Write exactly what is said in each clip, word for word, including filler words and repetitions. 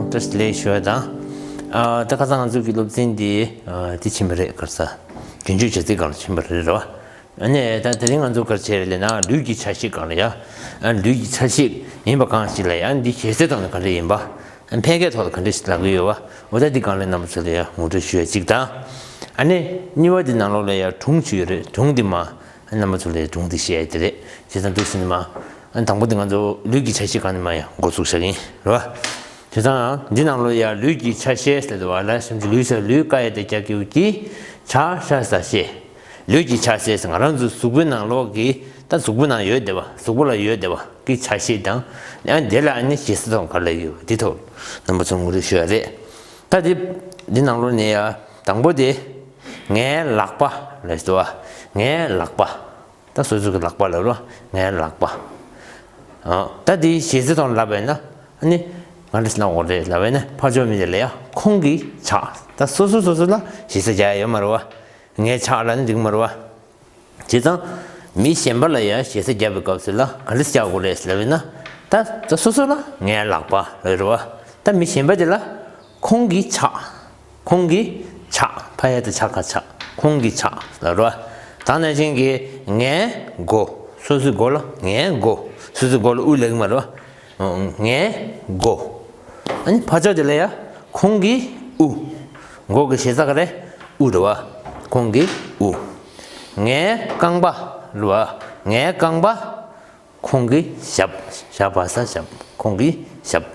བཀྲ་ཤིས་བདེ་ལེགས་ཞུ་བ་དང་། ཨ། ད་ཁ་སང་ང་ཚོ་གི་སློབ་ཚན་འདི་ཨ་འདི་ཕྱིན་པ་རེད། ག་རེ་ཟ། རྒྱུན་སྤྱོད་བྱ་ཚིག་སྒང་ལ་ཕྱིན་པ་རེད་རེད་བ། ཨ་ནི་ད་དེ་རིང་ང་ཚོ་ག་རེ་བྱས་རེད་ལབ་ན། ལུས་ཀྱི་ཆ་ཤས་སྒང་ལ་ཡ། ཨ། ལུས་ཀྱི་ཆ་ཤས་ཡིན་པ་གང་ཞིག་ལ་ཡ། འདི་ཞེ་སའི་ཐོག་ནས་ག་འདྲ་ཡིན་པ། ཨ། ཕལ་སྐད་ཐོག་ལ་ག་འདྲ་ཞིག་ལབ་ཀྱི་ཡོད་པ། འོ་ད་འདི་སྒང་ལ་རྣམ་པ་ཚོ་ལ་ཡ་ངོ་སྤྲོད་ཞུ་ཡ་གཅིག་དང་། ཨ་ནི་གཉིས་པ་འདི་ནང་ལོགས་ལ་ཡ་སྒྲུང་ཅིག་ཡོད་རེད། སྒྲུང་འདི་མ། རྣམ་པ་ཚོ་ལ་སྒྲུང་འདི་བཤད་ཡ་དེ་རེད། བྱས་ཙང་འདུག་སེ་ནི་མ། ཨ། དང་པོ་འདི་ང་ཚོ་ལུས་ཀྱི་ཆ་ཤས་སྒང་ནས་མ་ཡ་འགོ་ཚུགས་བཞག་གི་ཡིན་རེད་བ། བྱས་ཙང་འདི་ནང་ལོགས་ཡ་ལུས་ཀྱི་ཆ་ཤས་ཟེར་དུས་བ་ལ། སེམས་ཀྱི་ལུས་ཟེར་ལུས། ཀ་ཡ་བཏགས་ཀྱ་གི་གུ་ཀྱི། ཆ་ཤ་ཟ་ཤས། ལུས་ཀྱི་ཆ་ཤས་ཟེར་ང་རང་ཚོ་གཟུགས་པོའི་ནང་ལོགས་ཀྱི། ད་གཟུགས་པོའི་ནང་ཡོད་བསྡད་པ། གཟུགས་པོ་ལ་ཡོད་བསྡད་པ་གི་ཆ་ཤས་དང་། ཡང་དེ་ལ་ཨ་ནི་ཞེ་ས་ཐོག་ག་རེ་ལབ་ཡོད་པ་འདི་ཐོག་རྣམ་པ་ཚོ་ངོ་སྤྲོད་ཞུ་ཡ་རེད། ད་འདི་འདི་ནང་ལོགས་ནས་ཡ་དང་པོ་དེ། ངའི་ལག་པ་ལབ་སོང་བ། ངའི་ལག་པ། ད་སོ་སོ་གི་ལག་པ་ལབ་རོ། ངའི་ལག་པ། ཨ། ད་འདི་ཞེ་ས་ཐོག་ལབ་པ་ཡིན་ན། ཨ་ནི་ང་འདྲ་ཞིག་ན་འོ་རེད་ལབ་པ་ཡིན་ན། ཕར་ཕྱོགས་མི་དེ་ལ་ཡ་ཁོང་གི་ཕྱག། ད་སོ་སོ་སོ་སོ་ལ་ཞེ་ས་རྒྱག་ཡ་ཡོད་མ་རེད་བ། ངའི་ཕྱག་ལབ་ན་འགྲིག་མ་རེད་བ། བྱས་ཙང་མི་གཞན་པ་ལ་ཡ་ཞེ་ས་རྒྱག་པའི་སྐབས་སུ་ལ་ག་འདྲ་རྒྱག་དགོས་རེད་ལབ་ཡིན་ན། ད་ད་སོ་སོ་ལ་ངའི་ལག་པ་ལབ་རེད་བ། ད་མི་གཞན་པ་དེ་ལ་ཁོང་གི་ཕྱག། ཁོང་གི་ཕྱག། ཕ་ཡ་བཏགས་ཕྱ་ག་ཕྱག། ཁོང་གི་ཕྱག་ལབ་རེད་བ། ད་ནང་བཞིན་གྱི་ངའི་མགོ། སོ་སོའི་མགོ་ལ་ངའི་མགོ། སོ་སོའི་མགོ་ལ་དབུ་ལབ་ཀྱི་མ་རེད་བ། ངའི་མགོ། ཨ་ནི་ཕར་ཕྱོགས་དེ་ལ་ཡ་ཁོང་གི་དབུ། མགོ་གི་ཞེ་ས་ག་རེ། དབུ་རེད་བ། ཁོང་གི་དབུ། ངའི་རྐང་པ་རེད་བ། ངའི་རྐང་པ། ཁོང་གི་ཞབས། ཞབས་པ་ས་ཞབས། ཁོང་གི་ཞབས།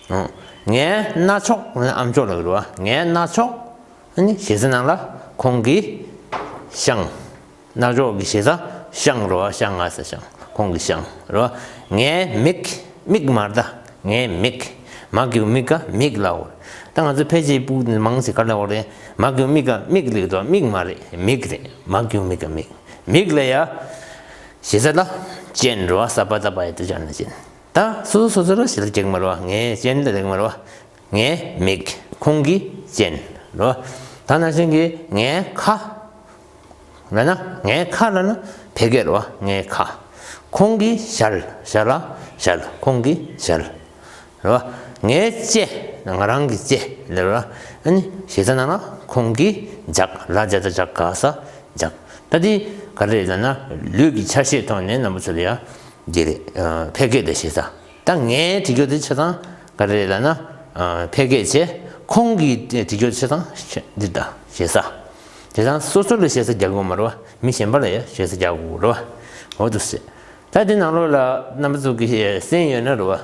ཨང་། ངའི་རྣ་ཅོག་ལབ་ན་ཨམ་ཅོག་ལབ་ཀྱི་རེད་བ། ངའི་རྣ་ཅོག། ཨ་ནི་ཞེ་ས་ནང་ལ་ཁོང་གི་ཤངས། རྣ་ཅོག་གི་ཞེ་ས་ཤངས་རེད་བ། ཤངས་ང་ས་ཤངས། ཁོང་གི་ཤངས་རེད་བ། ངའི་མིག། མིག་མ་རེད་ད། ངའི་མིག། མ་གི་གུ་མི་ག་མིག་ལབ་ཀྱི་ཡོད་རེད། ད་ང་ཚོ་ཕལ་ཆེར་སྤུ་གུ་མང་ཆེ་ག་རེ་ལབ་ཀྱི་ཡོད་རེད། མ་གི་གུ་མི་ག་མིག་ལབ་ཀྱི་འདུག་མིག་མ་རེད། མིག་རེད། མ་གི་གུ་མི་ག་མིག། མིག་ལ་ཡ། ཞེ་ས་ལ་སྤྱན་རེད་བ། ས་པ་བཏགས་པ་ཡ་བཏགས་སྤྱ་ན་སྤྱན། ད་སོ་སོ་སོ་སོ་ལ་ཞེ་ས་རྒྱག་གི་མ་རེད་བ། ངའི་སྤྱན་ལ་རེད་མ་རེད་བ། ངའི་མིག། ཁོང་གི་སྤྱན་རེད་བ། ད་ནང་བཞིན་གྱི་ངའི་ཁ། ལབ་ན་ངའི་ཁ་ལབ་ན་ཕལ་སྐད་རེད་བ། ངའི་ཁ། ཁོང་གི་ཞལ། ཞལ་ལ་ཞལ། ཁོང་གི་ཞལ། རེད་བ། ངའི་ལྕེ། ང་རང་གི་ལྕེ་ལབ་ར། ཨ་ནི་ཞེ་ས་ནང་ལ་ཁོང་གི་ལྗགས། ལ་ལྗ་བཏགས་ལྗ་ག་ས་ལྗགས། ད་འདི་ག་རེ་རེད་ལབ་ན། ལུས་ཀྱི་ཆ་ཤས་ཐོག་ནས་རྣམ་པ་ཚོ་ལ་ཡ་འདི་རེད། ཨ། ཕལ་སྐད་དང་ཞེ་ས། ད་ངའི་བྲིས་རྒྱུ་དེ་ཆ་ཚང་ག་རེ་རེད་ལབ་ན། ཨ། ཕལ་སྐད་བྱས། ཁོང་གི་བྲིས་རྒྱུ་དེ་ཆ་ཚང་འདི་ད་ཞེ་ས། དེ་ཚང་སོ་སོ་ལ་ཞེ་ས་རྒྱག་དགོས་མ་རེད་བ། མི་གཞན་པ་ལ་ཡ་ཞེ་ས་རྒྱག་དགོས་རེད་བ། འོ་འདུག་སེ། ད་འདི་ནང་ལོགས་ལ་རྣམ་པ་ཚོ་གི་གསན་ཡོད་ན་རེད་བ།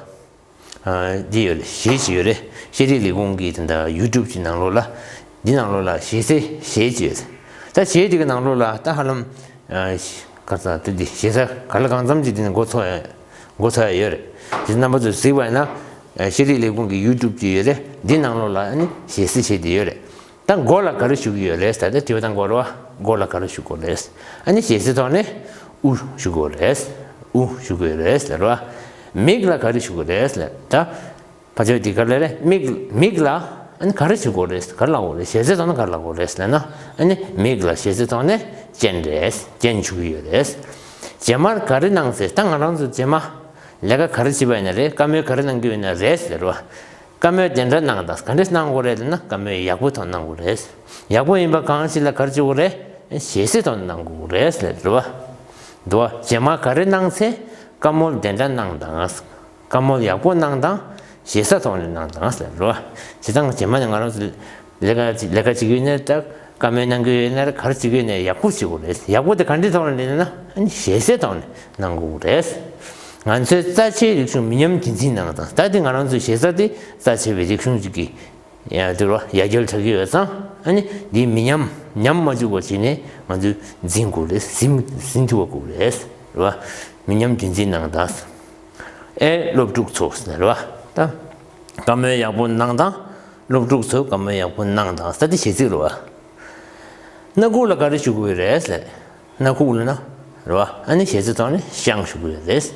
ཨ། འདི་ཡོད་རེད། གཞས་ཅིག་ཡོད་རེད། ཤེས་རིག་ལས་ཁུངས་ཀྱི་དེ་འདྲ་ཡུ་ཊུབ་ཀྱི་ནང་ལོགས་ལ། འདི་ནང་ལོགས་ལ་ཞེ་སའི་གཞས་ཅིག་ཡོད་རེད། ད་གཞས་དེ་གི་ནང་ལོགས་ལ་ད་ཧ་ལམ། ཨ། ག་ས་དེ་འདི་ཞེ་ས་ག་ལ་གང་འཚམ་ཅིག་དེ་ནས་འགོ་ཚུགས་ཡ། འགོ་ཚུགས་ཡ་ཡོད་རེད། དེ་རྣམ་པ་ཚོས་གཟིགས་པ་ཡིན་ན། ཨ། ཤེས་རིག་ལས་ཁུངས་ཀྱི་ཡུ་ཊུབ་ཅིག་ཡོད་རེད། འདི་ནང་ལོགས་ལ་ཨ་ནི་ཞེ་སའི་གཞས་དེ་ཡོད་རེད། ད་མགོ་ལ་ག་རེ་ཞུ་གི་ཡོད་རེད་ཟེར་ཏེ། དྲི་བ་དང་མགོ་རེད་བ། མགོ་ལ་ག་རེ་ཞུ་དགོས་རེད། ཨ་ནི་ཞེ་སའི་ཐོག་ནས་དབུ་ཞུ་དགོས་རེད། དབུ་ཞུ་དགོས་རེད་ཟེར་བ། མིག་ལ་ག་རེ་ཞུ་དགོས་རེད་ཟེར། ད་ཕ་ཆོས་འདི་ག་ལ་རེད། མིག་མིག་ལ་ཨ་ནི་ག་རེ་ཞུ་དགོས་རེད། ག་རེ་ལབ་དགོས་རེད། ཞེ་སའི་ཐོག་ནས་ག་རེ་ལབ་དགོས་རེད་ཟེར་ན། ཨ་ནི་མིག་ལ་ཞེ་སའི་ཐོག་ནས་སྤྱན་རེད། སྤྱན་ཞུ་གི་ཡོད་རེད། རྗེས་མར་ག་རེ་གནང་ཟེར། ད་ང་རང་ཚོ་རྗེས་མ་ལས་ཀ་ག་རེ་བྱེད་པ་ཡིན་ན་རེད། བཀའ་མོལ་ག་རེ་གནང་གི་ཡོད་ན་རེད་ཟེར་བ། བཀའ་མོལ་དེ་འདྲ་གནང་དང་། ག་འདྲས་གནང་དགོས་རེད་ལབ་ན། བཀའ་མོལ་ཡག་པོའི་ཐོག་གནང་དགོས་རེད། ཡག་པོ་ཡིན་པ་གང་ཞིག་ལ་ག་རེ་བྱེད་དགོས་རེད། ཞེ་སའི་ཐོག་ནས་གནང་དགོས་རེད་ཟེར་རེད་བ། འདུག་བ། རྗེས་མ་ག་རེ་གནང་ཚེ་བཀའ་མོལ་དེ་འདྲ་གནང་དང་། བཀའ་མོལ་ཡག་པོ་གནང་དང་། ཞེ་སའི་ཐོག་ནས་གནང་དང་ཟེར་རེད་བ། བྱས་ཙང་རྗེས་མ་ནས་ང་རང་ཚོ་ལས་ཀ་ལས་ཀ་བྱེད་ཀྱི་ཡོད་ན། ད་བཀའ་མོལ་གནང་གི་ཡོད་ན། ག་རེ་བྱེད་ཀྱི་ཡོད་ན་ཡག་པོ་བྱེད་དགོས་རེད། ཡག་པོ་དེ་ག་འདྲའི་ཐོག་ནས་ལབ་ན། ཨ་ནི་ཞེ་སའི་ཐོག་ནས་གནང་དགོས་རེད། ང་ཚོའི་རྩ་ཆེའི་རིག་གཞུང་མི་ཉམས་རྒྱུན་འཛིན་གནང་དང་། ད་དེ་ང་རང་ཚོའི་ཞེ་ས་དེ་རྩ་ཆེ་བའི་རིག་གཞུང་ཅིག་གི་ཡ་དེ་རུ་ཡ་གྱལ་ཆགས་ཀྱི་ཡོད་ཙང་། ཨ་ནི་འདི་མི་ཉམས། ཉམས་མ་བཅུག་པ་བྱས་ནས་ང་ཚོས་འཛིན་དགོས་རེད། ཟིན་ཟིན་ཐུབ་པ་དགོས་རེད། རེད་བ། མི་ཉམས་རྒྱུན་འཛིན་གནང་དང་། ཨེ་སློབ་ཕྲུག་ཚོ་ཟེར་ན་རེད་བ། ད་བཀའ་མོལ་ཡག་པོ་གནང་དང་། སློབ་ཕྲུག་ཚོ་བཀའ་མོལ་ཡག་པོ་གནང་དང་ཟེར་དེ་གཞས་ཚིག་རེད་བ། སྣ་ཁུག་ལ་ག་རེ་ཞུ་དགོས་རེད་ཟེར། སྣ་ཁུག་ལབ་ན་རེད་བ། ཨ་ནི་ཞེ་སའི་ཐོག་ནས་ཤངས་ཞུ་གི་ཡོད་རེད།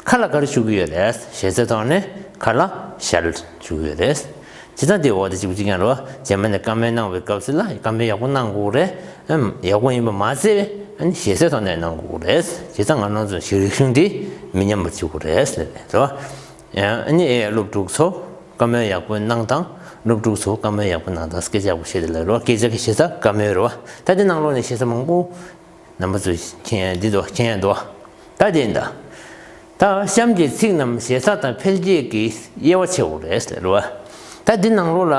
ཁ་ལ་ག་རེ་ཞུ་གི་ཡོད་རེད། ཞེ་སའི་ཐོག་ནས་ཁ་ལ་ཞལ་ཞུ་གི་ཡོད་རེད། ཇི་ལྟར་དེ་འོ་དེ་གཅིག་པ་གཅིག་རྐྱང་རེད་བ། རྗེས་མ་ནས་བཀའ་མོལ་གནང་བའི་སྐབས་སུ་ལ་བཀའ་མོལ་ཡག་པོ་གནང་དགོས་རེད། ཨམ། ཡག་པོ་ཡིན་པ་མ་ཟད། ཨ་ནི་ཞེ་སའི་ཐོག་ནས་གནང་དགོས་རེད། ཇི་ལྟར་ང་རང་ཚོ་ཞིག་རིག་གཞུང་འདི་མི་ཉམས་པ་བྱེད་དགོས་རེད་ཟེར་རེད་བ། ཨ་ནི་ཨེ་སློབ་ཕྲུག་ཚོ། བཀའ་མོལ་ཡག་པོ་གནང་དང་། སློབ་ཕྲུག་ཚོ་བཀའ་མོལ་ཡག་པོ་གནང་དང་། སྐད་ཆ་ཡག་པོ་བཤད་དེ་ལ་རེད་བ། སྐད་ཆ་གི་ཞེ་ས་བཀའ་མོལ་རེད་བ། ད་དེ་ནང་ལོགས་ནས་ཞེ་ས་མང་པོ་རྣམ་པ་ཚོས་མཁྱེན་ཡ་འདི་འདུག་མཁྱེན་ཡ་འདུག་ད་དེ་འདྲ། ད་གཤམ་གྱི་ཚིག་རྣམས་ཞེ་ས་དང་འཕེལ་རྒྱས་ཀྱི་དབྱེ་བ་ཕྱེ་དགོས་རེད་ཟེར་བ། ད་འདི་ནང་ལོགས་ལ་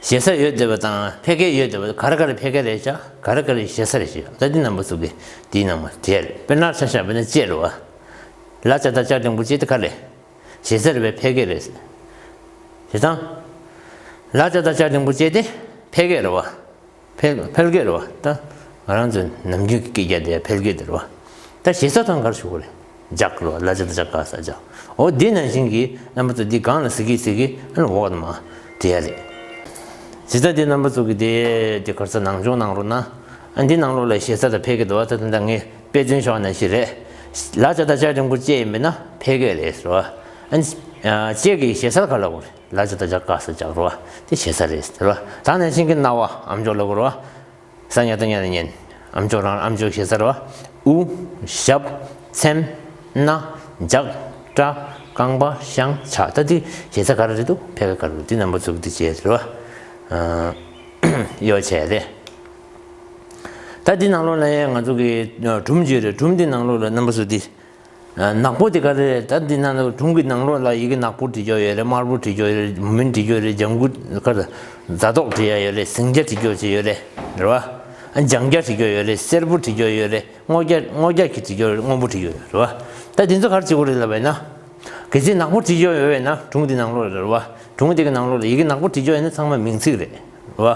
ཞེ་ས་ཡོད་བསྡད་པ་དང་འཕེལ་རྒྱས་ཡོད་བསྡད་པ། ག་རེ་ག་རེ་འཕེལ་རྒྱས་རེད་ཤག་ག་རེ་ག་རེ་ཞེ་ས་རེད་ཤག་ད་འདི་རྣམ་པ་ཚོ་གིས་འདིའི་ནང་མ་དེ་རེད། དཔེར་ན་ཆ་བཞག་པ་ན་ལྕེ་རེད་བ། ལ་ཅ་བཏགས་ལྕ་འགྲེང་བུ་ལྕེ་དེ་ག་རེད། ཞེ་ས་རེད་པས། འཕེལ་རྒྱས་རེད། ཞེ་སྡང་། ལ་ཅ་བཏགས་ལྕ་འགྲེང་བུ་ལྕེ་དེ་འཕེལ་རྒྱས་རེད་བ། འཕེལ་འཕེལ་རྒྱས་རེད་བ། ད་ང་རང་ཚོའི་ནམ་རྒྱུན་གྱི་སྐད་རྒྱག་དེ་འཕེལ་རྒྱས་དེ་རེད་བ། ད་ཞེ་ས་དང་ག་རེ་ཞུ་དགོས་རེད། ལྗགས་རེད་བ། ལ་ཅ་བཏགས་ལྗ་ག་ས་ལྗགས། འོ་འདི་ནང་བཞིན་གྱི་རྣམ་པ་ཚོ་འདི་སྒང་ལ་ཟེར་གི་ཟེར་གི་ཨ་ནི་འོག་ནས་མར་འབྲི་ཡ་རེད། ཇི་ལྟར་འདི་རྣམ་པ་ཚོ་གི་དེ་དེ་ག་རེ་ཟེར་ནང་སྦྱོང་གནང་རོགས་གནང་། ཨ་འདི་ནང་ལོགས་ལ་ཞེ་ས་དང་འཕེལ་རྒྱས་འདུག་བ། ད་ད་ལྟ་ངས་དཔེ་མཚོན་ཞུས་པ་ནང་བཞིན་རེད། ལ་ཅ་བཏགས་ལྕ་འགྲེང་བུ་ལྕེ་ཡིན་པས་ན་འཕེལ་རྒྱས་རེད་ཟེར་བ། ཨ་ནི་ལྕེ་གི་ཞེ་ས་ག་ལ་གོ་རེད། ལ་ཅ་བཏགས་ལྗ་ག་ས་ལྗགས་རེད་བ། དེ་ཞེ་ས་རེད་ཟེར་བ། ད་ནང་བཞིན་གྱི་རྣ་བ་ཨམ་ཅོག་ལ་གོ་རེད་བ། ས་ཉ་བཏགས་སྙ་ན་སྙན། ཨམ་ཅོག་རང་ཨམ་ཅོག་ཞེ་ས་རེད་བ། དབུ། ཞབས། མཚན། སྣ། ལྗགས། སྐྲ། རྐང་པ། བཤང་། ཕྱག་ད་འདི་ཞེ་ས་ག་རེ་རེད་འདུག་འཕེལ་རྒྱས་ག་རེ་རེད། འདི་རྣམ་པ་ཚོ་གི་འདི་བྱས་རེད་བ། ཨ་ཡོ་བྱས་རེད། ད་འདི་ནང་ལོགས་ལ་ཡང་ང་ཚོ་གི་སྒྲུང་བརྗོད་རེད། སྒྲུང་འདི་ནང་ལོགས་ལ་རྣམ་པ་ཚོ་འདི་ནག་པོ་དེ་ག་རེ་རེད། ད་འདི་ནང་ལ་སྒྲུང་གི་ནང་ལོགས་ལ་ཡི་གེ་ནག་པོ་བྲིས་ཀྱོག་ཡོད་རེད། དམར་པོ་བྲིས་ཀྱོག་ཡོད་རེད། མུ་མེན་བྲིས་ཀྱོག་ཡོད་རེད། ལྗང་གུ་ག་རེ་རྫ་ཏོག་བྲིས་ཡ་ཡོད་རེད། ཟིང་སྐྱ་བྲིས་ཀྱོག་ཅིག་ཡོད་རེད། རེད་བ། ཨ་ལྗང་སྐྱ་བྲིས་ཀྱོག་ཡོད་རེད། སེར་པོ་བྲིས་ཀྱོག་ཡོད་རེད། སྔོ་སྐྱ་སྔོ་སྐྱ་གི་བྲིས་ཀྱོག་ཡོད་རེད། སྔོན་པོ་བྲིས་ཀྱོག་ཡོད་རེད་བ། ད་འདི་ཚོ་ག་རེ་བྱེད་དགོས་རེད་ལབ་པ་ཡིན་ན། གལ་སྲིད་ནག་པོ་བྲིས་ཀྱོག་ཡོད་པ་ཡིན་ན་སྒྲུང་འདི་ནང་ལོགས་ལ་རེད་བ། སྒྲུང་འདི་གི་ནང་ལོགས་ལ་ཡི་གེ་ནག་པོ་བྲིས་ཀྱོག་ཡོད་ན་ཚང་མ་མིང་ཚིག་རེད་བ།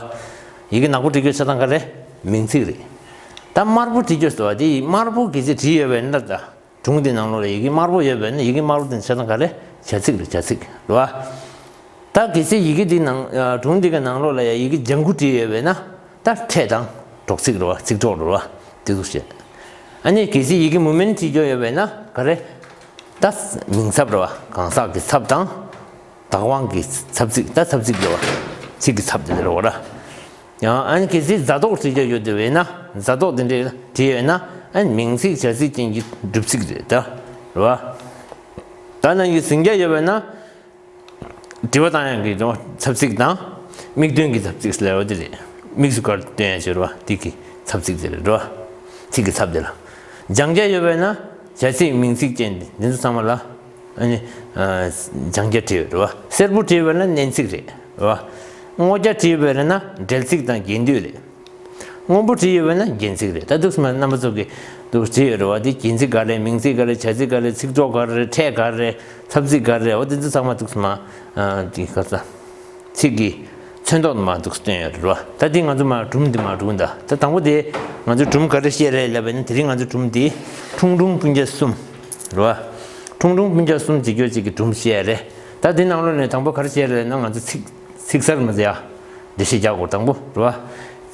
ཡི་གེ་ནག་པོ་བྲིས་ཀྱོག་ཆ་ཚང་ག་རེ། མིང་ཚིག་རེད། ད་དམར་པོ་བྲིས་ཀྱོག་ཟེར་བ་དེ་དམར་པོ་གལ་སྲིད་བྲིས་ཡོད་པ་ཡིན་ན་ད། སྒྲུང་འདི་ནང་ལོགས་ལ་ཡི་གེ་དམར་པོ་ཡོད་པས་ན་ཡི་གེ་དམར་པོ་དེ་ཆ་ཚང་ག་རེ། བྱ་ཚིག་རེད། བྱ་ཚིག་རེད་བ། ད་གལ་སྲིད་ཡི་གེ་འདི་ནང་སྒྲུང་འདི་གི་ནང་ལོགས་ལ་ཡ་ཡི་གེ་ལྗང་གུ་བྲིས་ཡོད་པས་ན་ད་ཕྲད་དང་གྲོགས་ཚིག་རེད་བ། ཚིག་གྲོགས་རེད་བ། དེ་ཚོ་བཤད། ཨ་ནི་གལ་སྲིད་ཡི་གེ་མུ་མེན་བྲིས་ཀྱོག་ཡོད་པས་ན་ག་རེ། ད་མིང་ཚབ་རེད་བ། གང་ཟག་གི་ཚབ་དང་། བདག་དབང་གི་ཚབ་ཚིག་ད་ཚབ་ཚིག་རེད་བ། ཚིག་གི་ཚབ་དེ་རེད་བ་ར། ཡང་ཨ་ནི་གལ་སྲིད་རྫ་ཏོག་བྲིས་ཀྱོག་ཡོད་དེ་བས་ན་རྫ་ཏོག་དེ་འདྲས་བྲིས་ཡོད་ན་ཨ་ནི་མིང་ཚིག་བྱ་ཚིག་ཅན་གྱི་སྒྲུབ་ཚིག་རེད་ད། རེད་བ། ད་ནང་གི་ཟིང་སྐྱ་ཡོད་པས་ན་དྲི་བ་བཏང་ཡག་གི་ཚབ་ཚིག་དང་། དམིགས་དོན་གྱི་ཚབ་ཚིག་ལབ་པ་དེ་རེད། དམིགས་སུ་བཀར་སྟོན་ཡག་ཅིག་རེད་བ། དེ་གི་ཚབ་ཚིག་དེ་རེད་བ། ཚིག་གི་ཚབ་དེ་ལ། ལྗང་སྐྱ་ཡོད་པས་ན་བྱ་ཚིག་མིང་ཚིག་ཅན་འདི་ཚོ་ཚང་མ་ལ། ཨ་ནི། ལྗང་སྐྱ་བྲིས་ཡོད་རེད་བ། སེར་པོ་བྲིས་པས་ན་བསྣན་ཚིག་རེད་བ། སྔོ་སྐྱ་བྲིས་པས་ན་འབྲེལ་ཚིག་དང་རྒྱན་སྡུད་རེད། སྔོན་པོ་བྲིས་ཡོད་པས་ན་རྒྱན་ཚིག་རེད། ད་འདུག་སེ་མ་རྣམ་པ་ཚོ་གིས་འདུག་བྲིས་ཡོད་རེད་བ། དེ་རྒྱན་ཚིག་ག་རེ། མིང་ཚིག་ག་རེ། བྱ་ཚིག་ག་རེ། ཚིག་གྲོགས་ག་རེ། ཕྲད་ག་རེ། ཚབ་ཚིག་ག་རེ། འོ་དེ་ཚོ་ཚང་མ་འདུག་སེ་མ། དེ་ག་ས། ཚིག་གི་ཚོན་མདོག་མ་འདུག་སྟོན་ཡོད་རེད་བ། ད་དེ་ང་ཚོ་མ་སྒྲུང་འདི་མ་སྒྲུང་ད། ད་དང་པོ་དེ་ང་ཚོ་སྒྲུང་ག་རེ་བཤད་རེད་ལབ་པ་ཡིན་ན་དེ་རིང་ང་ཚོ་སྒྲུང་འདི་ཁྲུང་ཁྲུང་སྤུན་ཀྱག་གསུམ་རེད་བ། ཁྲུང་ཁྲུང་སྤུན་ཀྱག་གསུམ་བྱེད་རྒྱུ་ཅིག་གི་སྒྲུང་བཤད་རེད། ད་དེ་ནང་ལོགས་ནས་དང་པོ་ག་རེ་བཤད་རེད་ན་ང་ཚོ་ཚིག་ཚིག་གསར་མ་ཟེར་ཡ། འགྲེལ་བཤད་རྒྱག་དགོས་དང་པོ་རེད་བ།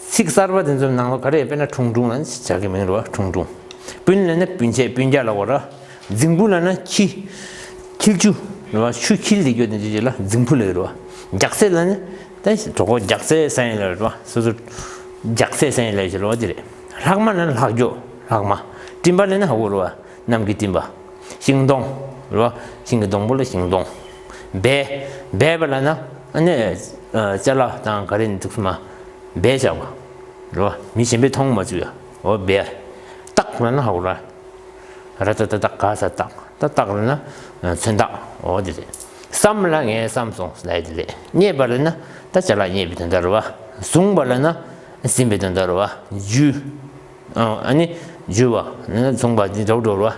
ཚིག་གསར་པ་དེ་ཚོའི་ནང་ལོགས་ག་རེ་དཔེར་ན་ཁྲུང་ཁྲུང་ལ་ནི་ཇ་གི་མིང་རེད་བ། ཁྲུང་ཁྲུང་། སྤུན་ལ་ནི་སྤུན་མཆེད་སྤུན་ཀྱག་ལབ་དགོས་ར། རྫིང་བུ་ལ་ནི་འཁྱིལ། འཁྱིལ་ཆུ་རེད་བ། ཆུ་འཁྱིལ་ལས་རྒྱུ་དེ་ཚོ་ལ་རྫིང་བུ་ལབ་རེད་བ། རྒྱགས་སེ་ལ་ནི་ད་གྲོགས་པོ་རྒྱགས་སེ་ཟེར་ཡ་ལབ་རེད་བ། སོ་སོ་རྒྱགས་སེ་ཟེར་ཡ་ལབ་ཞིག་རེད་བ། དེ་རེད། ལྷག་མ་ལ་ནི་ལྷག་རྒྱུ་ལྷག་མ། སྤྲིན་པ་ལ་ནི་ཧ་གོ་རེད་བ། གནམ་གྱི་སྤྲིན་པ། ཤིང་སྡོང་། རེད་བ། ཤིང་གི་སྡོང་པོ་ལ་ཤིང་སྡོང་། སྦས། སྦས་པ་ལབ་ན་ཨ་ནི་ཅ་ལག་དང་ག་རེ་འདུག་སེ་མ་སྦས་བཞག་པ། རེད་བ། མི་གཞན་པས་མཐོང་མ་བཅུག་ཡ། འོ་སྦས། སྟག་ལབ་ན་ཧ་གོ་ར། ར་ཏ་ཏ་སྟག་ག་ས་སྟག་ད་སྟག་ལབ་ན་མཚོན་སྟག་འོ་དེ་རེད། བསམ་ལབ་ངས་བསམ་སོང་ལབ་ཡ་དེ་རེད། རྙེད་པ་ལབ་ན་ད་ཅ་ལག་རྙེད་པའི་དོན་དག་རེད་བ། བཟུང་བ་ལབ་ན་ཟིན་པའི་དོན་དག་རེད་བ། འཇུ། ཨ་ནི་འཇུ་བ་ལབ་ན་བཟུང་བ་དེ་འགྲོ་འགྲོ་རེད་བ།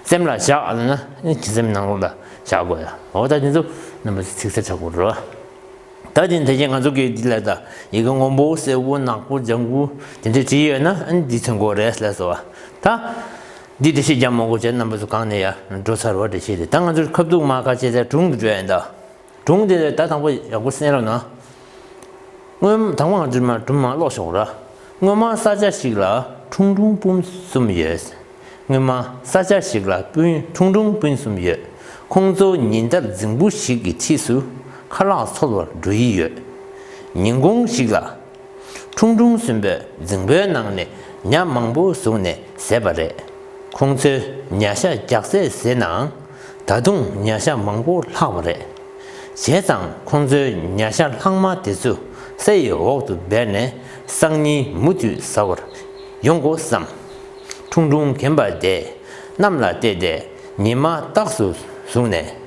སེམས་ལ་བཞག་ལབ་ན་ཨ་ནི་ཁྱི་སེམས་ནང་ལོགས་ལ་བཞག་དགོས་ཡ། འོ་ད་དེ་ཚོ་རྣམ་པ་ཚོ་ཚིག་གསར་ཆགས་དགོས་རེད་བ། ད་དེ་ད་གིན་ང་ཚོ་གིས་འདི་ལ་ད་ཡི་གེ་སྔོན་པོ་སེར་པོ་ནག་པོ་ལྗང་གུ་དེ་འདྲས་བྲིས་ཡོད་ན་ཨ་ནི་འདི་མཚོན་གྱི་རེད་ལབ་སོང་བ། ད་འདི་འགྲེལ་བཤད་རྒྱག་མ་དགོས་བྱས་རྣམ་པ་ཚོ་གང་ནས་ཡར་འགྲོ་ཚར་བ་འགྲེལ་བཤད་རེད། ད་ང་ཚོ་ཁ་ཐུག་མར་ཁ་ཆེ་ཚད་སྒྲུང་དུ་འགྲོ་ཡ་ཡིན་ད། སྒྲུང་དེ་ད་དང་པོ་ཡག་པོ་གསན་རོགས་གནང་། སྔོན་དང་པོ་ང་ཚོས་མར་སྒྲུང་མར་ཀློག་ཤོག་ར། སྔོན་མ་ས་ཆ་ཞིག་ལ་ཁྲུང་ཁྲུང་སྤུན་གསུམ་ཡོད། སྔོན་མ་ས་ཆ་ཞིག་ལ་སྤུན་ཁྲུང་ཁྲུང་སྤུན་གསུམ་ཡོད། ཁོང་ཚོ་ཉིན་ལྟར་རྫིང་བུ་ཞིག་གི་འཁྲིས་སུ་ཁ་ལག་འཚོལ་བར་འགྲོ་ཡི་ཡོད། ཉིན་གུང་ཞིག་ལ་ཁྲུང་ཁྲུང་གསུམ་པོས་རྫིང་བུའི་ནང་ནས་ཉ་མང་པོ་བཟུང་ནས་བཟས་པ་རེད། ཁོང་ཚོས་ཉ་ཤ་རྒྱགས་སེ་བཟས་ནའང་ ད་དུང་ཉ་ཤ་མང་པོ་ལྷག་པ་རེད། བྱས་ཙང་ཁོང་ཚོས་ཉ་ཤ་ལྷག་མ་དེ་ཚོ་ས་ཡི་འོག་ཏུ་སྦས་ནས་སང་ཉིན་མུ་མཐུད་ཟ་བར་ཡོང་དགོས་བསམ། ཁྲུང་ཁྲུང་རྒན་པ་དེས་གནམ་ལ་བལྟས་ཏེ་ཉི་མ་རྟགས་སུ་བཟུང་ནས།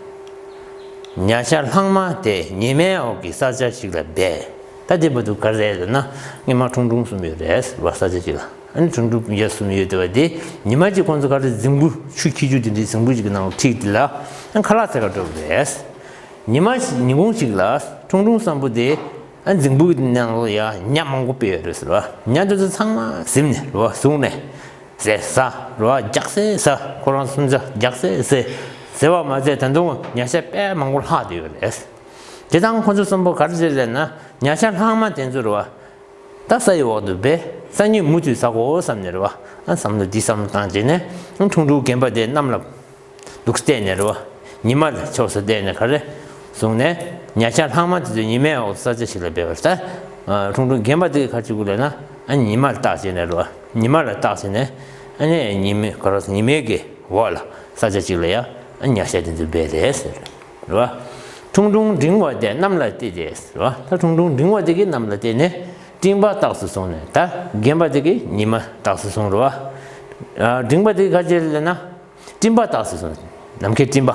ཉ་ཤ་ལྷག་མ་དེ་ཉི་མའི་འོག་གི་ས་ཆ་ཞིག་ལ་སྦས། ད་དེ་བར་དུ་ག་རེ་རེད་ཟེར་ན། སྔོན་མ་ཁྲུང་ཁྲུང་གསུམ་ཡོད་རེད་ཟེར་བ། ས་ཆ་གཅིག་ལ། ཨ་ནི་ཁྲུང་ཁྲུང་རྒན་པ་གསུམ་ཡོད་བསྡད་པ་དེ། ཉི་མ་གཅིག་ཁོང་ཚོ་ག་རེ་རྫིང་བུ། ཆུ་འཁྱིལ་རྒྱུ་དེ་འདྲའི་རྫིང་བུ་ཞིག་གི་ནང་ལ་ཁྲིད་དེ་ལ། ཨ། ཁ་ལག་འཚོལ་ག་འགྲོ་གི་རེད། ཉི་མ་ཞིག་ཉིན་གུང་ཞིག་ལ་ཁྲུང་ཁྲུང་གསུམ་པོ་དེ། ཨ། རྫིང་བུ་གི་ནང་ལ་ཡ་ཉ་མང་པོ་སྦས་ཡོད་རེད་ཟེར་བ། ཉ་དེ་ཚོ་ཚང་མ་གཟིམ་ནས་རེད་བ། བཟུང་ནས་ཟས་ཟ་རེད་བ། རྒྱགས་སེ་ཟ། ཁོ་རང་གསུམ་ཆ་རྒྱགས་སེ་ཟས། ཟས་པ་མ་ཟད་ད་དུང་ཉ་ཤ་དཔེ་མང་པོ་ལྷག་བསྡད་ཡོད་རེད། དེ་དང་ཁོ་ཚོ་གསུམ་པོ་ག་རེ་བྱས་ཟེར་ན། ཉ་ཤ་ལྷག་མ་དེ་ཚོ་རེད་བ། ད་ས་ཡི་འོག་ཏུ་སྦས། སང་ཉིན་མུ་མཐུད་ཟ་དགོས་བསམ་ནས་རེད་བ། ཨ། བསམ་བློ་འདི་བསམ་བློ་བཏང་བྱས་ནས། ཨ། ཁྲུང་ཁྲུང་རྒན་པ་དེ་གནམ་ལ་འདུག་བལྟས་ནས་རེད་བ། ཉི་མ་ལ་ཕྱོགས་སུ་བལྟས་ནས་ག་རེ་བཟུང་ནས། ཉ་ཤ་ལྷག་མ་དེ་ཚོ་ཉི་མའི་འོག་ས་ཆ་ཞིག་ལ་སྦས་པ་རེད། ཨ། ཁྲུང་ཁྲུང་རྒན་པ་དེ་གིས་ག་རེ་བྱེད་དགོས་ལབ་ན། ཨ། ཉི་མ་ལ་བལྟས་བྱས་ནས་རེད་བ། ཉི་མ་ལ་བལྟས་བྱས་ནས། ཨ་ནི་ཉི་མའི་ག་རེ། ཉི་མའི་གི་འོག་ལ་ས་ཆ་ཞིག་ལ་ཡ། ཨ། ཉ་ཤ་དེ་ཚོ་སྦས་རེད་ཟེར། རེད་བ། ཁྲུང་ཁྲུང་འབྲིང་བ་དེ་གནམ་ལ་བལྟས་ཏེ་རེད་བ། ད་ཁྲུང་ཁྲུང་འབྲིང་བ་དེ་གིས་གནམ་ལ་བལྟས་ནས་སྤྲིན་པ་རྟགས་སུ་བཟུང་ནས། ད་རྒན་པ་དེ་གིས་ཉི་མ་རྟགས་སུ་བཟུང་། རེད་བ། ཨ། འབྲིང་བ་དེ་གིས་ག་རེ་བྱས་ལབ་ན། སྤྲིན་པ་རྟགས་སུ་བཟུང་། ནམ་མཁའི་སྤྲིན་པ།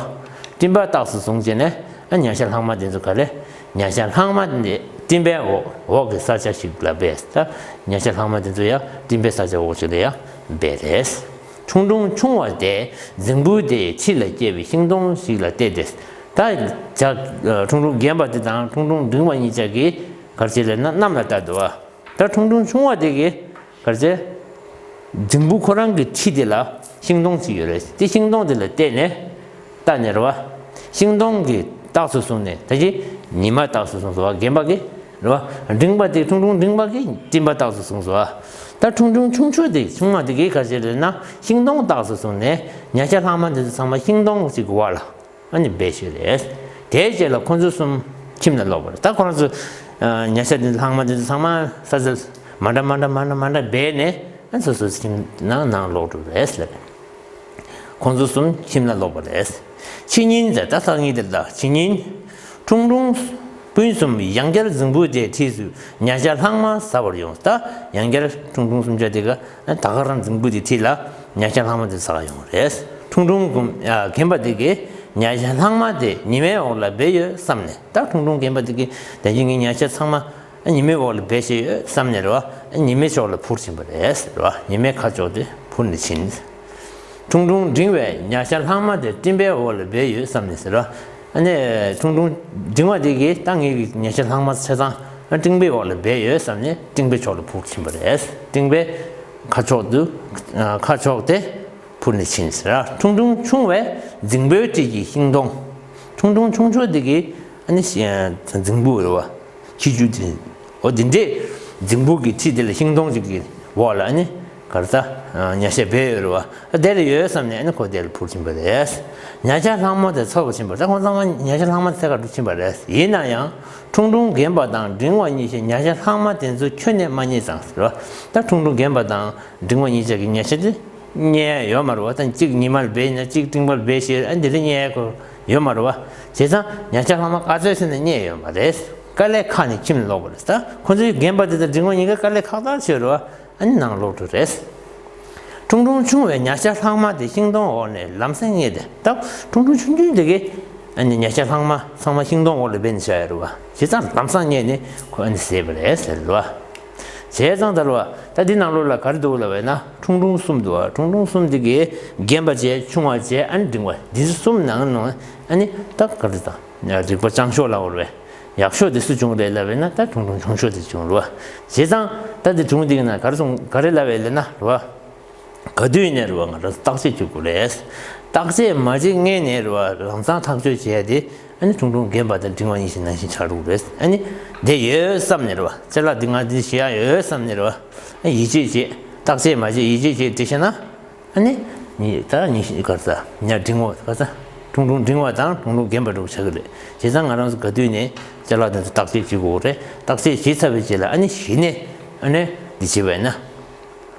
སྤྲིན་པ་རྟགས་སུ་བཟུང་བྱས་ནས། ཨ། ཉ་ཤ་ལྷག་མ་དེ་ཚོ་ག་རེ། ཉ་ཤ་ལྷག་མ་དེ་སྤྲིན་པའི་འོག་འོག་གི་ས་ཆ་ཞིག་ལ་སྦས། ད་ཉ་ཤ་ལྷག་མ་དེ་ཚོ་ཡ་སྤྲིན་པའི་ས་ཆ་འོག་ཅིག་ལ་ཡ་སྦས་རེད། ཁྲུང་ཁྲུང་ཆུང་བ་དེ་རྫིང་བུ་དེའི་འཁྲིས་ལ་སྐྱེས་པའི་ཤིང་སྡོང་ཞིག་ལ་བལྟས་ཏེ། ད་ཇ། ཁྲུང་ཁྲུང་རྒན་པ་དེ་དང་ཁྲུང་ཁྲུང་འབྲིང་བ་གཉིས་ཆ་གིས་ག་རེ་བྱས་ལབ་ན། གནམ་ལ་བལྟས་འདུག་བ། ད་ཁྲུང་ཁྲུང་ཆུང་བ་དེ་གིས་ག་རེ་བྱས། རྫིང་བུ་ཁོ་རང་གི་འཁྲིས་དེ་ལ་ཤིང་སྡོང་ཅིག་ཡོད་རེད། དེ་ཤིང་སྡོང་དེ་ལ་བལྟས་ནས། བལྟས་ནས་རེད་བ། ཤིང་སྡོང་གི་རྟགས་སུ་བཟུང་ནས། ད་ཅི་ཉི་མ་རྟགས་སུ་བཟུང་སོང་བ། རྒན་པ་གིས་རེད་བ། འབྲིང་བ་དེ། ཁྲུང་ཁྲུང་འབྲིང་བ་གིས་སྤྲིན་པ་རྟགས་སུ་བཟུང་སོང་བ། ད་ཁྲུང་ཁྲུང་ཆུང་ཆུང་དེ། ཆུང་མ་དེ་གིས་ག་རེ་བྱས་ལབ་ན། ཤིང་སྡོང་རྟགས་སུ་བཟུང་ནས་ཉ་ཤ་ལྷག་མ་དེ་ཚོ་ཚང་མ་ཤིང་སྡོང་ཞིག་གི་འོག་ལ། ཨ་ནི་སྦས་བཞག་རེད། དེའི་རྗེས་ལ་ཁོ་ཚོ་གསུམ་ཁྱིམ་ལ་ལོག་པ་རེད། ད་ཁོ་རང་ཚོ། ཨ། ཉ་ཤ་དེ་ཚོ་ལྷག་མ་དེ་ཚོ་ཚང་མ་ས་ཆ་མ་འདྲ་མ་འདྲ་མ་འདྲ་མ་འདྲ་སྦས་ནས། ཨ། སོ་སོའི་ཁྱིམ་ནང་ནང་ལོག་འགྲོ་རེད་ཟེར། ཁོང་ཚོ་གསུམ་ཁྱིམ་ལ་ལོག་པ་རེད། ཕྱི་ཉིན་ཟེར། ད་སང་ཉིན་དེ་ལ། ཕྱི་ཉིན་ཁྲུང་ཁྲུང་སྤུན་གསུམ་ཡང་བསྐྱར་རྫིང་བུ་དེའི་འཁྲིས་སུ་ཉ་ཤ་ལྷག་མ་ཟ་བར་ཡོང་། ད་ཡང་བསྐྱར་ཁྲུང་ཁྲུང་གསུམ་ཆ་དེ་ག། ཨ། ད་ག་རང་རྫིང་བུ་དེའི་འཁྲིས་ལ་ཉ་ཤ་ལྷག་མ་དེ་ཟ་ག་ཡོང་རེད། ཁྲུང་ཁྲུང་རྒན། ཨ། རྒན་པ་དེ་གིས་ཉ་ཤ་ལྷག་མ་དེ་ཉི་མའི་འོག་ལ་སྦས་ཡོད་བསམ་ནས། ད་ཁྲུང་ཁྲུང་རྒན་པ་དེ་གིས་ད་ཅི་ངའི་ཉ་ཤ་ཚང་མ། ཨ། ཉི་མའི་འོག་ལ་སྦས་བཞག་ཡོད་བསམ་ནས་རེད་བ། ཨ། ཉི་མའི་ཕྱོགས་ལ་འཕུར་ཕྱིན་པ་རེད་ཟེར་བ། ཉི་མའི་ཁ་ཕྱོགས་དེ་འཕུར་ནས་ཕྱིན། ཁྲུང་ཁྲུང་འབྲིང་བས་ཉ་ཤ་ལྷག་མ་དེ་སྤྲིན་པའི་འོག་ལ་སྦས་ཡོད་བསམ་ནས་ཟེར་བ། ཨ་ནི་ཁྲུང་ཁྲུང་འབྲིང་བ་དེ་གིས་ད་ངའི་ཉ་ཤ་ལྷག་མ་ཆ་ཚང་སྤྲིན་པའི་འོག་ལ་སྦས་ཡོད་བསམ་ནས་སྤྲིན་པའི་ཕྱོགས་ལ་འཕུར་ཕྱིན་པ་རེད། སྤྲིན་པའི་ཁ་ཕྱོགས་དུ། ཨ། ཁ་ཕྱོགས་དེ་འཕུར་ནས་ཕྱིན་ཟེར། ཁྲུང་ཁྲུང་ཆུང་བས་རྫིང་བུའི་འཁྲིས་ཀྱི་ཤིང་སྡོང་། ཁྲུང་ཁྲུང་ཆུང་ཆུང་དེ་གིས། ཨ་ནི་ཤི། རྫིང་བུ་རེད་བ། འཁྱིལ་རྒྱུ་དེ། འོ། དེ་འདྲའི་རྫིང་བུ་གི་འཁྲིས་དེ་ལ་ཤིང་སྡོང་ཅིག་གི་འོག་ལ། ཨ་ནི་ག་རེ་ཟ། ཉ་ཤ་སྦས་ཡོད་རེད་བ། ཨ། དེ་ལ་ཡོད་བསམ་ནས། ཨ་ནི་ཁོ་དེ་ལ་འཕུར་ཕྱིན་པ་རེད། ཉ་ཤ་ལྷག་མ་དེ་འཚོལ་བར་ཕྱིན་པ་རེད། ད་ཁོང་ཚང་མ་ཉ་ཤ་ལྷག་མ་དེ་འཚོལ་ག་འགྲོ་ཕྱིན་པ་རེད། ཡིན་ན་ཡང་ཁྲུང་ཁྲུང་རྒན་པ་དང་འབྲིང་བ་གཉིས་ཀྱིས་ཉ་ཤ་ལྷག་མ་དེ་ཚོ་ཁྱོན་ནས་མ་རྙེད་ཙང་ཟེར་བ། ད་ཁྲུང་ཁྲུང་རྒན་པ་དང་འབྲིང་བ་གཉིས་ཆ་གིས་ཉ་ཤ་དེ་རྙེད་ཡ་ཡོད་མ་རེད་བ། ད་གཅིག་ཉི་མ་ལ་སྦས་ན། གཅིག་སྤྲིན་པ་ལ་སྦས་བྱས། ཨ། འདི་འདྲ་རྙེད་ཡ་ཁོ་ཡོད་མ་རེད་བ། བྱས་ཙང་ཉ་ཤ་ལྷག་མ་ག་ཚོད་ཟེར་ན་རྙེད་ཡོད་མ་རེད། དཀའ་ལས་ཁག་ནས་ཁྱིམ་ལ་ལོག་པ་རེད། ད་ཁོ་ཚོའི་རྒན་པ་དེ་དང་འབྲིང་བ་གཉིས་ཀ་དཀའ་ལས་ཁག་ཐག་ཆོད་རེད་བ། ཨ་ནི་ནང་ལོག་འགྲོ་རེད། ཁྲུང་ཁྲུང་ཆུང་བས་ཉ་ཤ་ལྷག་མ་དེ་ཤིང་སྡོང་འོག་ནས་ལམ་སེང་རྙེད་དེ། ད་ཁྲུང་ཁྲུང་ཆུང་ཆུང་དེ་གིས། ཨ་ནི་ཉ་ཤ་ལྷག་མ་ཚང་མ་ཤིང་སྡོང་འོག་ལ་སྦས་ནས་བཞག་ཡོད་རེད་བ། བྱས་ཙང་ལམ་སང་རྙེད་ནས་ཁོ། ཨ་ནི་བཟས་པ་རེད་ཟེར་རེད་བ། བྱས་ཙང་ད་རེད་བ། ད་འདི་ནང་ལོགས་ལ་ག་རེ་འདུག་ལབ་པ་ཡིན་ན། ཁྲུང་ཁྲུང་གསུམ་འདུག་བ། ཁྲུང་ཁྲུང་གསུམ་དེ་གིས་རྒན་པ་བྱས། ཆུང་བ་བྱས། ཨ་ནི་འབྲིང་བ། འདི་ཚོ་གསུམ་ནང་ནང་། ཨ་ནི་ད་ག་རེ་དང་། རིག་པ་སྤྱང་ཤོས་ལབ་དགོས་རེད། ཡག་ཤོས་དེ་སུ་བྱུང་རེད་ལབ་པ་ཡིན་ན། ད་ཁྲུང་ཁྲུང་ཆུང་ཤོས་དེ་བྱུང་རེད་བ། བྱས་ཙང་ད་དེ་བྱུང་དེ་གི་ན་ག་རེ་སོང་། ག་རེ་ལབ་པ་ཡིན་ན་རེད་བ། ག་དུས་ནས་རེད་བ། ང་རང་ཚོ་བརྟག་དཔྱད་བྱེད་དགོས་རེད། བརྟག་དཔྱད་མ་བྱེད་སྔོན་ནས་རེད་བ། ལམ་སང་ཐག་གཅོད་བྱེད་ཡ་དེ། ཨ་ནི་ཁྲུང་ཁྲུང་རྒན་པ་དང་འབྲིང་བ་གཉིས་ཀྱི་ནང་བཞིན་ཆགས་འགྲོ་གི་རེད། ཨ་ནི་དེ་ཡོད་བསམ་ནས་རེད་བ། ཅ་ལག་འདི་ང་འདི་བྱེད་ཡ་ཡོད་བསམ་ནས་རེད་བ། ཨ། ཡིད་ཆེས་བྱེད། བརྟག་དཔྱད་མ་བྱེད། ཡིད་ཆེས་བྱེད་དེ་བྱས་ན། ཨ་ནི་ཉི། ད་ཉི་ཤུ་ག་རེ་ཟ། ཉ་འབྲིང་བ་ག་རེ་ཟ། ཁྲུང་ཁྲུང་འབྲིང་བ་དང་ཁྲུང་ཁྲུང་རྒན་པ་འདྲ་བོ་ཆགས་ཀྱི་རེད། བྱས་ཙང་ང་རང་ཚོ་ག་དུས་ནས་ཅ་ལག་དེ་ཚོ་བརྟག་དཔྱད་བྱེད་དགོས་རེད། བརྟག་དཔྱད་བྱེད་ཚར་བའི་རྗེས་ལ། ཨ་ནི་གཞི་ནས། ཨ་ནི་འདི་བྱེད་པ་ཡིན་ན།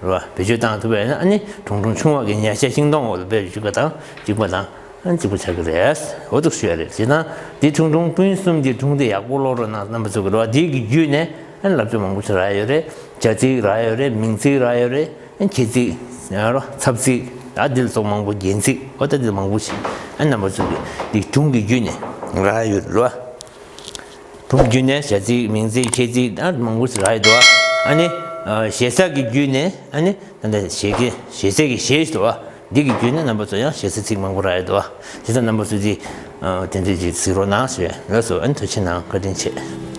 རེད་བ། བེད་སྤྱོད་བཏང་ཐུབ་པ་ཡིན་ན། ཨ་ནི་ཁྲུང་ཁྲུང་ཆུང་བ་གི་ཉ་ཤ་ཤིང་སྡོང་འོག་ལ་སྦས་བཅུག་པ་དང་། བཅུག་པ་དང་ ཨ་གཅིག་པ་ཆགས་ཀྱི་རེད། འོ་འདུག་ཞུ་ཡ་རེད། བྱས་ན་འདི་ཁྲུང་ཁྲུང་སྤུན་གསུམ་གྱི་ཁྲུང་དེ་ཡག་པོ་ཀློག་རོགས་གནང་། རྣམ་པ་ཚོ་གི་རེད་བ། འདི་གི་བརྒྱུད་ནས་ཨ་ནི་ལབ་ཚིག་མང་པོ་ཞིག་རག་ཡོད་རེད། བྱ་ཚིག་རག་ཡོད་རེད། མིང་ཚིག་རག་ཡོད་རེད། ཨ་ནི་ཁྱད་ཚིག་ཡང་རོ་ཚབ་ཚིག་ཨ་འདི་ལ་སོགས་མང་པོ། རྒྱན་ཚིག་འོ་ད་འདི་ལ་མང་པོ་ཞིག་ཨ་ནི་རྣམ་པ་ཚོ་གི་འདི་ཁྲུང་གི་བརྒྱུད་ནས་རག་ཡོད་རེད་བ། ཁྲུང་བརྒྱུད་ནས་བྱ་ཚིག་མིང་ཚིག་ཁྱད་ཚིག་ཨ་མང་པོ་ཞིག་རག་ཡོད་འདུག་ཨ་ནི་ཨ་ཞེ་ས་གི་བརྒྱུད་ནས་ཨ་ནི་ད་ལྟ་ཞེ་གི་ཞེ་ས་གི་ཞེ་ཞིག་འདུག་བ། འདི་གི་བརྒྱུད་ནས་རྣམ་པ་ཚོ་ཡང་ཞེ་ས་ཚིག་མང་པོ་རག་ཡོད་འདུག་བ། དེ་ཚོ་རྣམ་པ་ཚོ་འདི་ཨ་དེ་འདྲ་ཅིག་གཟིགས་རོགས་གནང་ཞུ། ལགས་སོ། ཨ་ནི་ཐུགས་རྗེ་གནང་། བཀའ་དྲིན་ཆེ།